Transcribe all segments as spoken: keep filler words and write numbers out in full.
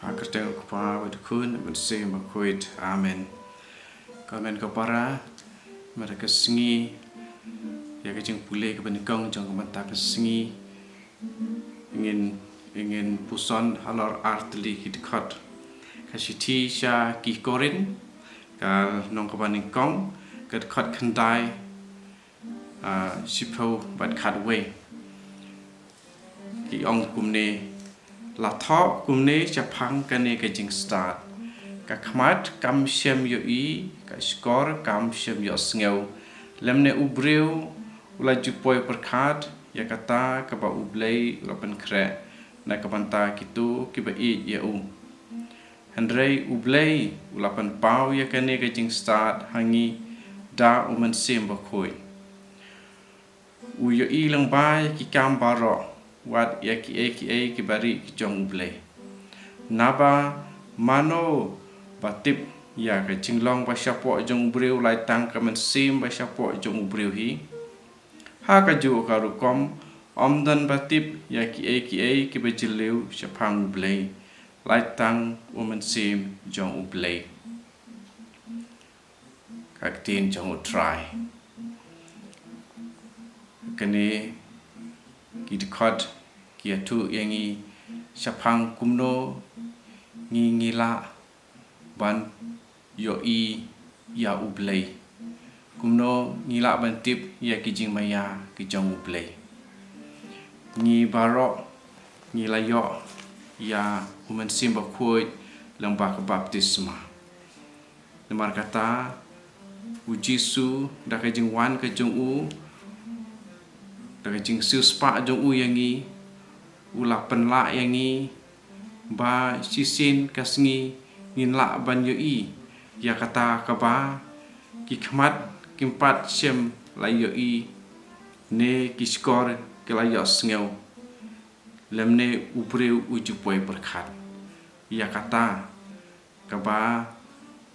Ha ka kyrteng u Kpa bad u Khun bad u Mynsiem Bakhuid. Amen. Ko hynmen ko para, mynta ka sngi, ïa ka jingpule kaba nyngkong jong ka mynta ka sngi, ngin, ngin puson halor ar tylli ki dkhot. Ka shithi sha ki Korinth, ka lynnong kaba nyngkong, ka dkhot khyndai, ah, shiphew bad khatwei. Ki ong kumne: La thoh kumne shaphang kane ka jingstad: Ka khmat kam shym ïohi, ka shkor kam shym ïohsngew, lymne u briew u la ju poi pyrkhat ïa kata kaba U Blei u la pynkhreh na ka bynta kito kiba ïeit ïa u. Hynrei U Blei u la pynpaw ïa kane ka jingstad ha ngi da U Mynsiem Bakhuid. U ïohi lyngba ïa ki kam baroh, wat ïa kiei kiei kiba rieh ki jong U Blei. Naba mano ba tip ïa ka jinglong ba shapoh jong u briew lait tang ka mynsiem ba shapoh jong u briew hi? Ha kajuh ka rukom, ym don ba tip ïa kiei kiei kiba jylliew shaphang U Blei, lait tang U Mynsiem jong U Blei. Ka ktien jong U Trai. Kane ki dkhot ki ïathuh ïa ngi shaphang kumno ngi, ngi lah ban ïohi ïa U Blei, kumno ngi lah ban tip ïa ki jingmaïa ki jong U Blei. Ngi baroh ngi la ïoh ïa U Mynsiem Bakhuid lyngba ka baptisma. Namar kata, U Jisu, da ka jingwan ka jong u, da ka jingsiewspah jong u ïa ngi, u la pynlah ïa ngi ba shisien ka sngi ngin lah ban ïohi ïa kata kaba ki khmat kim pat shym la ïohi, ne ki shkor ki la ïohsngew, lymne u briew u ju poi pyrkhat. Ïa kata kaba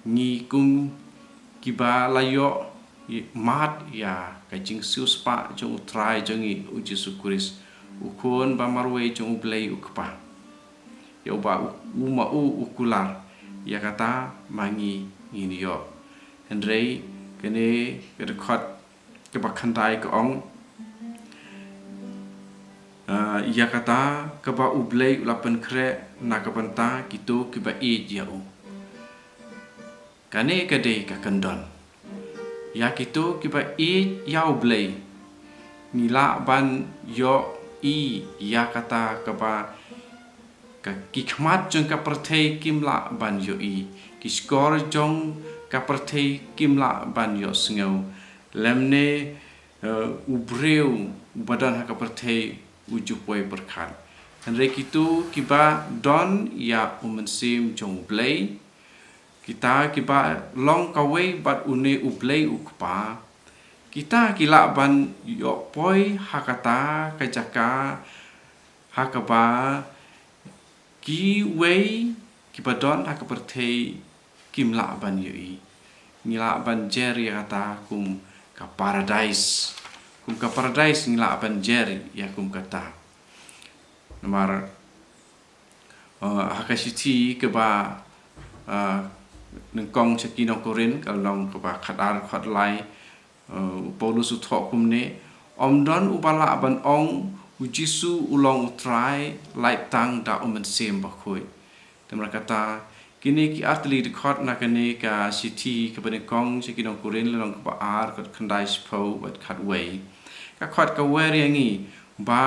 ngi kum kiba la ïoh mad ïa ka jingsiewspah jong U Trai jong ngi U Jisu Khrist, U Khun ba marwei jong U Blei U Kpa, ïa uba u, u ma u u kular, ïa kata ma ngi ngin ïoh. Hynrei kane ka dkhot kaba khyndai ka ong, ah, ïa kata kaba U Blei u la pynkhreh na ka bynta kito kiba ïeit ïa u. Kane ka dei ka kyndon. Ïa kito kiba ïeit ïa U Blei, ngi lah ban ïohi ïa kata kaba ka, ki khmat jong ka pyrthei kim lah ban ïohi, ki shkor jong ka pyrthei kim lah ban ïohsngew, lymne, eh, u briew uba don ha ka pyrthei u ju poi pyrkhat. Hynrei kito kiba don ïa U Mynsiem jong U Blei, kita kiba long kawei bad une U Blei U Kpa, kita ki lah ban ïoh poi ha kata ka jaka ha kaba kiwei kiba don ha ka pyrthei kim lah ban ïohi. Ngi lah ban jer ïa kata kum ka paradais. Kum ka paradais ngi lah ban jer ïa kum kata. Namar, eh, ha ka shithi kaba, eh, nyngkong sha ki nong Korinth, ka lynnong kaba khatar, khatlai, eh, u Paulus u thoh kumne: Ym don uba lah ban ong U Jisu u long U Trai, lait tang da U Mynsiem Bakhuid. Te namar kata, kine ki ar tylli ki dkhot na kane ka shithi kaba nyngkong sha ki nong Korinth, lynnong kaba ar, dkhot khyndai, shiphew bad khatwei, ka khot ka wer ïa ngi ba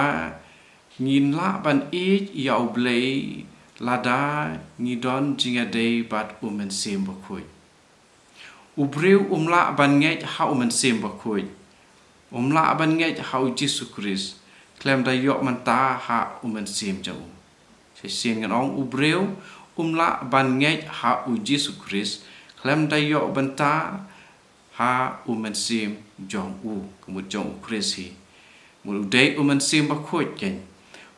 ngin lah ban ïeit ïa U Blei lada ngi don jingïadei bad U Mynsiem Bakhuid. U briew um lah ban ngeit ha U Mynsiem Bakhuid, um lah ban ngeit ha U Jisu Khrist khlem da ïoh mynta ha U Mynsiem jong u. Shisien ngan ong, u briew um lah ban ngeit ha U Jisu Khrist khlem da ïoh bynta ha U Mynsiem jong u, ka mut jong U Khrist hi. Mut u dei U Mynsiem Bakhuid keiñ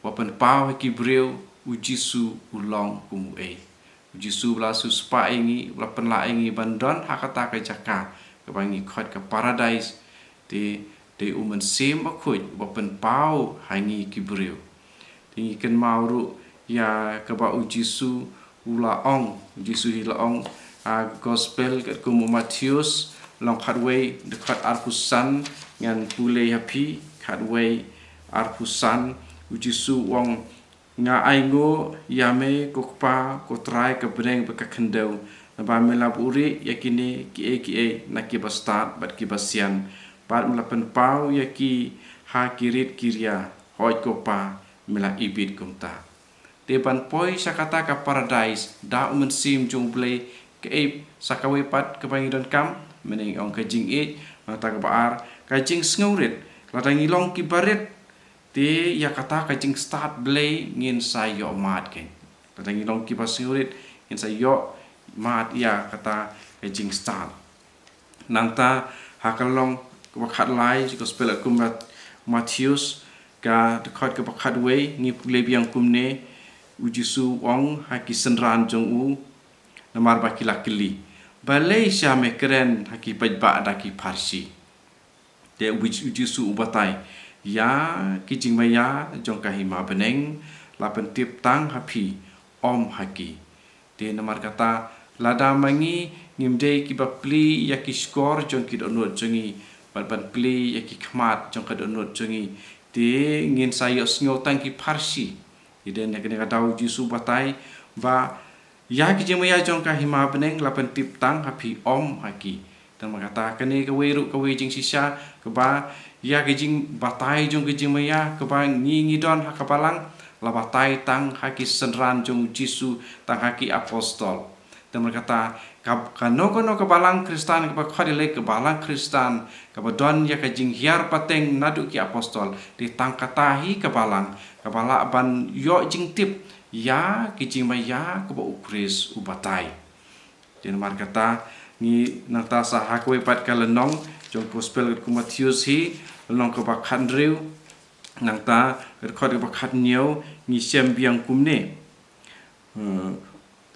uba pynpaw ha ki briew U Jisu u long kum uei. U Jisu u la siewspah ïa ngi, u la pynlah ïa ngi ban don ha kata ka jaka kaba ngi khot ka paradais. Te dei U Mynsiem Bakhuid uba pynpaw ha ngi ki briew. Te ngi kynmaw ruh ïa kaba U Jisu U la ong, Jisu hi la ong, ha Gospel katkum u Mathaios, lynnong khatwei, dkhot arphew san, ngan pule ha phi, khatwei, arphew san, u Jisu u ong, nga ainguh ïa me ko Kpa, ko Trai ka bneng bad ka khyndew, naba me la buhrieh ïa kine kiei kiei na kiba stad bad kiba sian, bad me la pynpaw ïa ki ha ki rit ki ria, hooid ko Pa, me la ibit kumta. Te ban poi sha kata ka paradais da u Mynsiem jong U Blei, kaei sa kawei pat kaba ngi donkam, mynne ngi ong ka jingïeit, nangta kaba ar, ka jingsngewrit, lada ngi long kiba rit, te ïa kata ka jingstad Blei ngin sa ïoh mad kein. Lada ngi long kiba sngewrit, ngin sa ïoh mad ïa kata ka jingstad. Nangta ha ka lynnong kaba khatlai, Gospel katkum u Mathaios, ka dkhot kaba khatwei, ngi pule biang kumne, u Jisu u ong ha ki synran jong u, namar ba ki la kylli, balei sha me kren ha ki paidbah da ki pharshi. Te u Ji-, u Jisu u batai ïa ki jingmaïa jong ka hima bneng, la pyntip tang ha phi, ym ha ki. Te namar kata, lada ma ngi ngim dei kiba plie ïa ki shkor jong ki dohnud jong ngi, bad ban plie ïa ki khmat jong ka dohnud jong ngi, te ngin sa ïohsngew tang ki pharshi. Te dei na kane ka daw u Jisu u batai ba ïa ki jingmaïa jong ka hima bneng la pyntip tang ha phi, ym ha ki. Te namar kata kane kawei ruh kawei jingshisha kaba ïa ka jingbatai jong ka jingmaïa kaba ngi ngi don ha ka balang, la batai tang ha ki synran jong u Jisu, tang ha ki apostol. Te namar kata ka, kano kano ka balang Khristan kaba khot ïaleh ka balang Khristan kaba don ïa ka jinghiar pateng naduh ki apostol, te tang kata hi ka balang kaba lah ban ïoh jingtip ïa ki jingmaïa kaba u Khrist u batai. Te namar kata, ngi nangta sa ha kawei pat ka lynnong jong Gospel katkum u Mathaios hi, lynnong kaba khathynriew, nangta ka dkhot kaba khathynñiew, ngi shem biang kumne. Eh,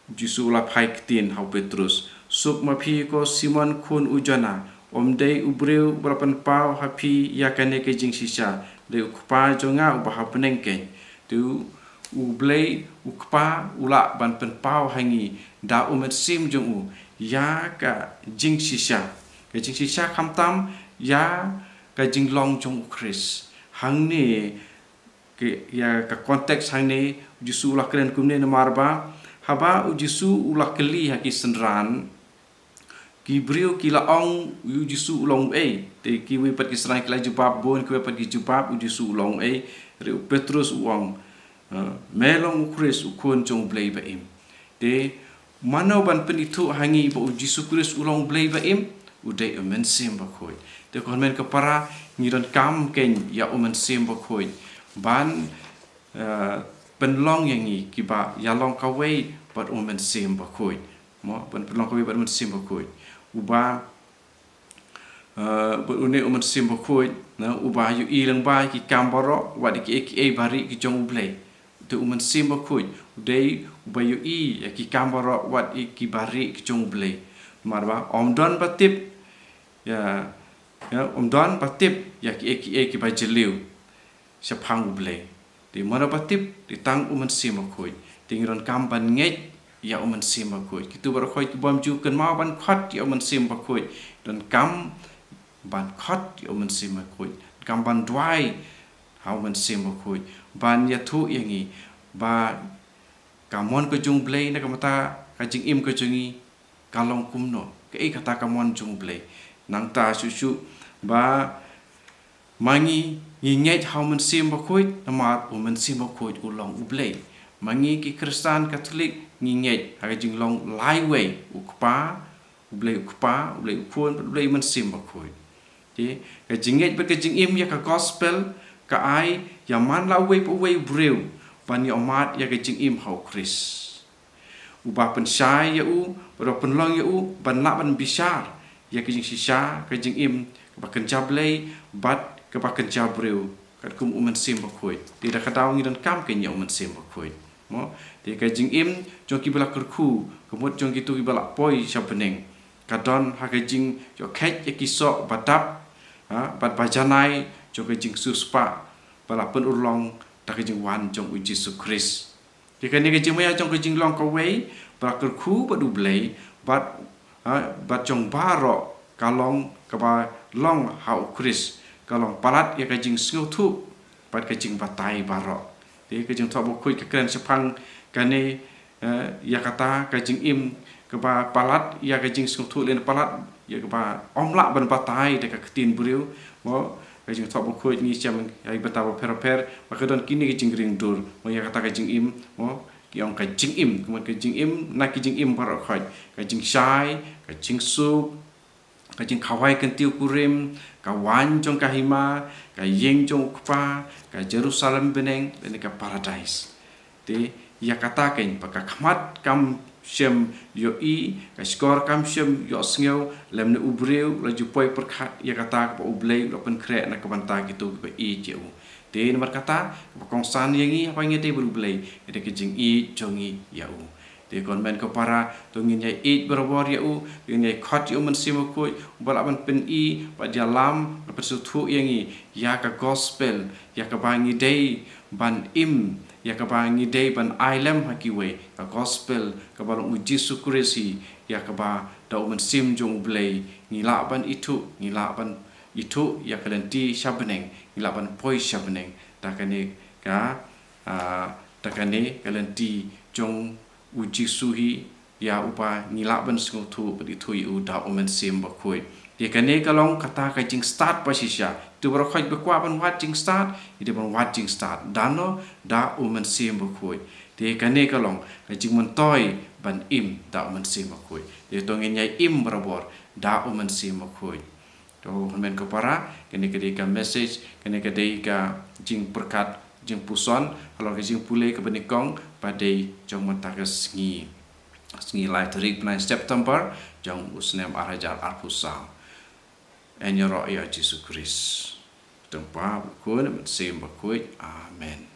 Jisu u la phai ktien ha u Petrus, suk ma phi ko Simon khun u Jona, ym dei u briew uba la pynpaw ha phi ïa kane ka jingshisha, dei u Kpa jong nga uba ha bneng kein. Te u, U Blei u Kpa u lah ban pynpaw ha ngi da u Mynsiem jong u ïa ka jingshisha, ka jingshisha khamtam ïa ka jinglong jong u Khrist. Hangne, ki, ïa ka context hangne, u Jisu u la kren kumne namar ba haba u Jisu u la kylli ha ki synran, ki briew ki la ong u Jisu u long uei. Te kiwei pat ki synran ki la jubab, bun kiwei pat ki jubab u Jisu u long uei. Hynrei u Petrus u ong, eh, me long u Khrist, u Khun jong U Blei ba im. Te mano ban pynithuh ha ngi ba u Jisu Khrist u long U Blei ba im? U dei u Mynsiem Bakhuid. Te ko hynmen ko para, ngi donkam kein ïa u Mynsiem Bakhuid ban, eh, pynlong ïa ngi kiba ïalong kawei bad u Mynsiem Bakhuid. Mo, ban pynlong kawei bad u Mynsiem Bakhuid. Uba Eh, bad une u Mynsiem Bakhuid, na, uba ïohi lyngba ki kam baroh, wat ïa kiei kiei ba rieh ki jong U Blei. Te u Mynsiem Bakhuid u dei uba ïohi ïa ki kam baroh, wat ïa ki ba rieh ki jong U Blei. Namar ba ym don ba tip ïa, ïa, ym don ba tip ïa kiei kiei kiba jylliew shaphang U Blei. Te mano ba tip, te tang u Mynsiem Bakhuid. Te ngi donkam ban ngeit ïa u Mynsiem Bakhuid. Kito baroh khoit ki bym ju kynmaw ban khot ïa u Mynsiem Bakhuid, donkam ban khot ïa u Mynsiem Bakhuid. Donkam ban duwai ha u Mynsiem Bakhuid ban ïathuh ïa ngi ba ka mon ka jong U Blei na ka bynta ka jingim ka jong ngi ka long kumno, kaei kata ka mon jong U Blei. Nangta shuh shuh ba ma ngi ngi ngeit ha u Mynsiem Bakhuid, namar u Mynsiem Bakhuid u long U Blei. Ma ngi ki Khristan Katholik ngi ngeit ha ka jinglong laiwei, u Kpa, U Blei u Kpa, U Blei u Khun, U Blei u Mynsiem Bakhuid. Te ka jingngeit bad ka jingim ïa ka gospel ka ai ïa man la uwei pa uwei u briew ban ïoh mad ïa ka jingim ha u Khrist. Uba pynshai ïa u, uba pynlong ïa u ban lah ban bishar ïa ka jingshisha, ka jingim kaba kynja Blei bad kaba kynja briew, katkum u Mynsiem Bakhuid. Te da ka daw ngi donkam kein ïa u Mynsiem Bakhuid. Mo, te ka jingim jong kiba la kyrkhu, ka mut jong kito kiba la poi sha bneng, ka don ha ka jingïohkhet ïa ki soh ba dap, ha, bad ba janai jong ka jingsiewspah ba la pynurlong da ka jingwan jong u Jisu Khrist. Te kane ka jingmaïa jong ka jinglong kawei, ba la kyrkhu bad U Blei, bad, ha, bad jong baroh, ka long kaba long ha U Khrist, ka long palat ïa ka jingsngewthuh bad ka jingbatai baroh. Te ka Jingthoh Bakhuid ka kren shaphang kane, eh, ïa kata ka jingim kaba palat ïa ka jingsngewthuh lane palat ïa kaba ym lah ban batai da ka ktien briew. Mo, ka Jingthoh Bakhuid ngi shem ïa ki bynta bapher bapher ba ka don kine ki jingring dur, mo, ïa kata ka jingim, mo, ki ong ka jingim, kumne ka jingim, na ki jingim baroh khoit, ka jingshai, ka jingsuk, ka jingkhawai kyntiew kurim, ka waiñ jong ka hima, ka ïing jong U Kpa, ka Jerusalem bneng, lane ka paradais. Te ïa kata keiñ ba ka khmat kam shym ïohi, ka shkor kam shym ïohsngew, lymne u briew u la ju poi pyrkhat ïa kata kaba U Blei u la pynkhreh na ka bynta kito kiba ïeit ïa u. Te namar kata, kaba kongsan ïa ngi haba ngi ïadei bad U Blei, ka dei ka jingïeit jong ngi ïa u. Te ko hynmen ko para, to ngin ïa ïeit barabor ïa u, to ngin ïa khot ïa u Mynsiem Bakhuid, uba lah ban pyni bad ïalam, ban pynsngewthuh ïa ngi ïa ka gospel, ïa kaba ngi dei ban im, ïa kaba ngi dei ban ai lem ha kiwei, ka gospel kaba long U Jisu Khrist hi, ïa kaba da U Mynsiem jong U Blei ngi lah ban ithuh, ngi lah ban ithuh ïa ka lynti sha bneng, ngi lah ban poi sha bneng da kane ka, ah, da kane ka lynti jong U Jisu hi, ïa uba ngi lah ban sngewthuh bad ithuh ïa u da U Mynsiem Bakhuid. Te kane ka long kata ka jingstad ba shisha. Kito baroh khoit ba kwah ban wad jingstad, ki dei ban wad jingstad da no, da U Mynsiem Bakhuid. Te kane ka long ka jingmyntoi ban im da U Mynsiem Bakhuid. Te to ngin ïa im barabor da U Mynsiem Bakhuid. To hynmen ko para, kane ka dei ka message, kane ka dei ka jingpyrkhat, jingpuson halor ka jingpule kaba nyngkong ba dei jong mynta ka sngi, sngi lai tarik bnai September jong u snem ar hajar arphew saw. Yn ïaroh ïa U Jisu Khrist. Kyrteng U Kpa, U Khun, Mynsiem Bakhuid. Amen.